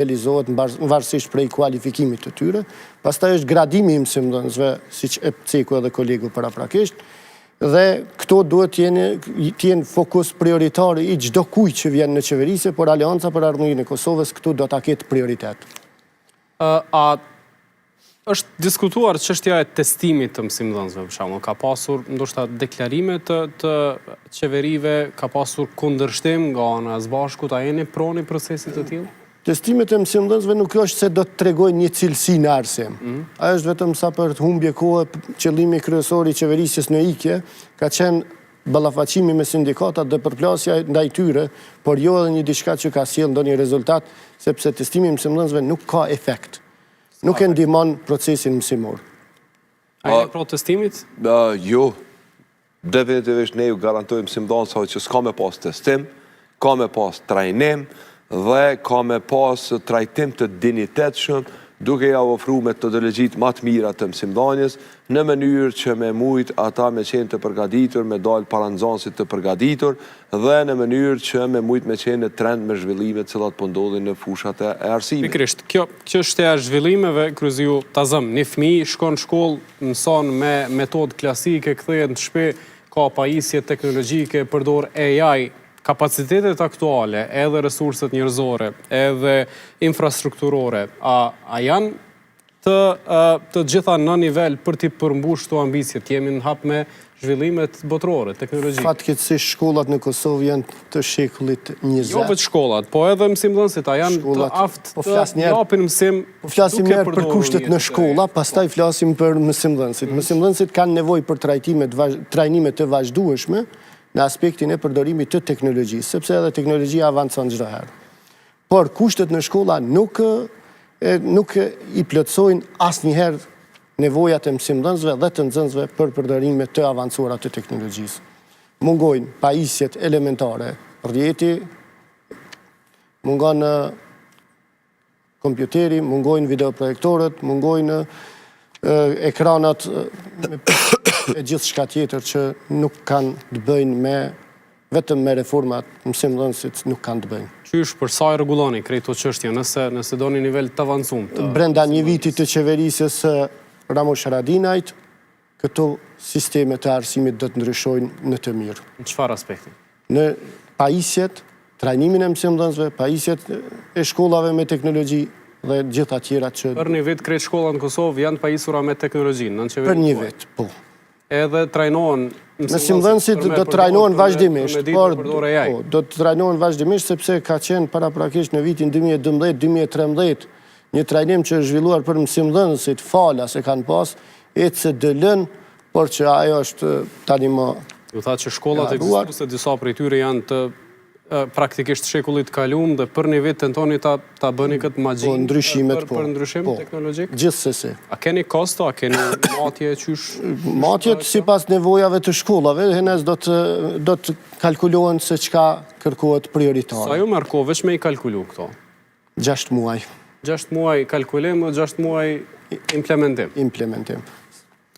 Nivelizohet varësisht prej kualifikimit të tyre. Pastaj është gradimi i mësimdhënësve, siç e ceku edhe kolegu paraprakisht, dhe këto duhet të jenë të jenë fokus prioritar i çdo kujt që vjen në qeverisje, por Aleanca për Ardhmërinë e Kosovës këtu do ta ketë prioritet. A Është diskutuar çështja e testimit të mësimdhënësve, për shembull, ka pasur ndoshta deklarime të të qeverive, ka pasur kundërshtim nga ana e SBASHK-ut, a jeni pro një procesi të tillë? Testimet e mësimdhënësve nuk është se do të tregojnë një cilësi në arsim. Mm. Ajo është vetëm sa për humbje kohe, qëllimi kryesor i qeverisjes në ikje ka qenë ballafaqimi me sindikatat dhe përplasja ndaj tyre, por jo edhe një diçka që ka sjellë ndonjë rezultat, sepse testimi i mësimdhënësve nuk ka efekt. Nuk e ndihmon procesin mësimor. A jeni pro testimit? Jo. Definitivisht ne ju garantojmë mësimdhënësve që s'ka me pas testim, ka me pas trajnim dhe ka me pas trajtim të dinjitetshëm duke ja ofru metodologjitë ma të mira të mësimdhënies në mënyrë që me mujt ata me qenë të përgatitur, me dalë para nxënësit të përgatitur dhe në mënyrë që me mujt me qenë në trend me zhvillimet të cilat po ndodhin në fushat e arsimit. Pikërisht, kjo çështja e zhvillimeve, Kryeziu, ta zëmë, një fëmijë shkon në shkollë, mëson me metodë klasike, kthehet në shtëpi, ka pajisje teknologjike, përdor AI, kapacitetet aktuale, edhe resurset njerëzore, edhe infrastrukturore, a a janë të të gjitha në nivel për t'i përmbush këto ambicie, të jemi në hap me zhvillimet botërore, teknologjike. Fatkeqësisht shkollat në Kosovë janë të shekullit 20. Jo veç shkollat, po edhe mësimdhënësit, a janë të aftë po të japin mësim Po flasim njëherë për kushtet në shkolla, pastaj flasim për mësimdhënësit. Mhm. Mësimdhënësit kanë nevojë për trajtime, trajnime të vazhdueshme në aspektin e përdorimit të teknologjisë, sepse edhe teknologjia avancon çdo herë. Por kushtet në shkolla nuk nuk i plotësojnë asnjëherë nevojat e mësimdhënësve dhe të nxënësve për përdorime të avancuara të teknologjisë. Mungojnë pajisjet elementare, rrjeti, mungon kompjuteri, mungojnë videoprojektorët, mungojnë ekranat e gjithçka tjetër që nuk kanë të bëjnë me vetëm me reformat mësimdhënësit nuk kanë të bëjnë. Qysh për sa i rregulloni krejt këto çështje, nëse nëse doni nivel të avancum të Brenda një viti të qeverisjes së Ramush Haradinajt, këto sisteme të arsimit do të ndryshojnë në të mirë. Në çfarë aspekti? Në pajisjet, trajnimin e mësimdhënësve, pajisjet e shkollave me teknologji dhe gjitha tjerat që... Për një vit krejt shkollat në Kosovë janë të pajisura me teknologji, nën qeverinë tuaj? Për një vit, po. Edhe trajnohen mësimdhënësit do të trajnohen vazhdimisht, por po, do të trajnohen vazhdimisht sepse ka qenë paraprakisht në vitin 2012-2013 një trajnim që është zhvilluar për mësimdhënësit falas e kanë pas ECDL-n, por që ajo është tani më Ju thatë që shkollat ekzistuese disa prej tyre janë të praktikisht shekullit të kalum dhe për një vit tentoni ta ta bëni këtë magji po, ndryshimet, për, po, për ndryshim po, teknologjik? Gjithsesi. A keni kosto, a keni matje qysh? Matjet sipas nevojave të shkollave, henez do të do të kalkulohen se çka kërkohet prioritare. Sa ju merr kohë veç me i kalkulu këto? 6 muaj. 6 muaj kalkulim dhe 6 muaj implementim. Implementim.